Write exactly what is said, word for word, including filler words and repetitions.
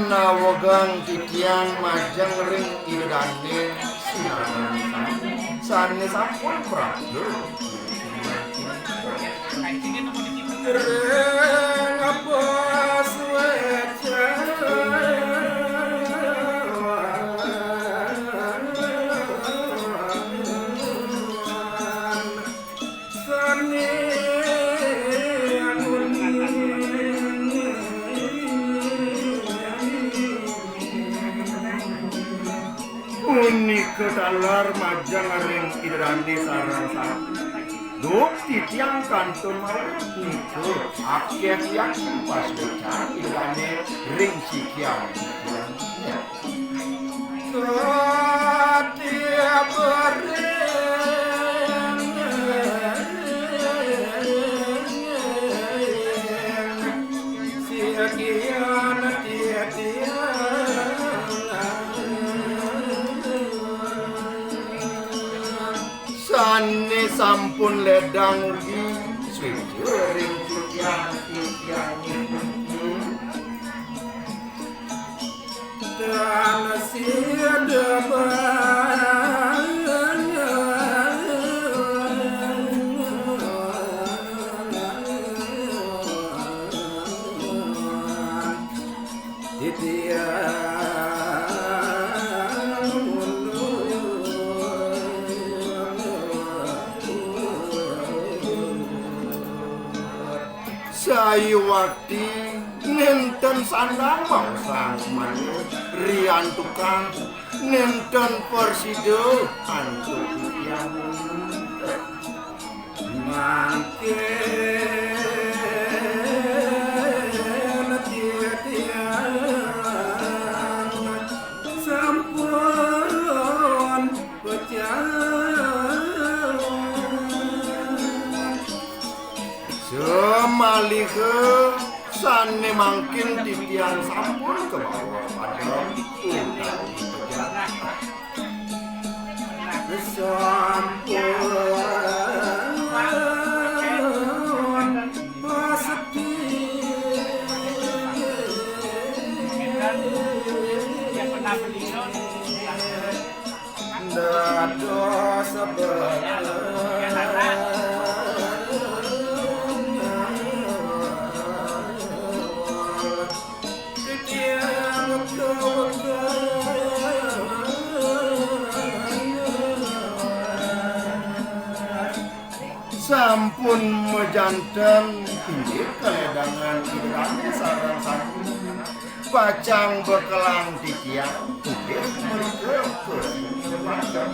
Nawegang titiang majeng ring Ida Dane sinareng sami, sane sampun prapta. Ring apa suwécan. Punika taler majeng ring Ida Dane sareng sami. Duh, titiang kantun mawit nika akéh tiang pasuécan Ida Dane ring sikian titiang. Sané sampun ledang ugi suéca ring titiang-titiangipun. Tan sida bang. Titiang ulun. Sayuwakti nénten sandang maosang manut riantukan, nénten prasida antuk titiang. Mangkin titiang sampun pecah. Samaliha sané mangkin titiang sampun kabawa padem utawi pejah. Sampun pasti. Dados sebelah. Sampun majanten inggih kaledangan Ida Dane sareng sami. Pacang bekelang titiang, inggih menika kesempaten.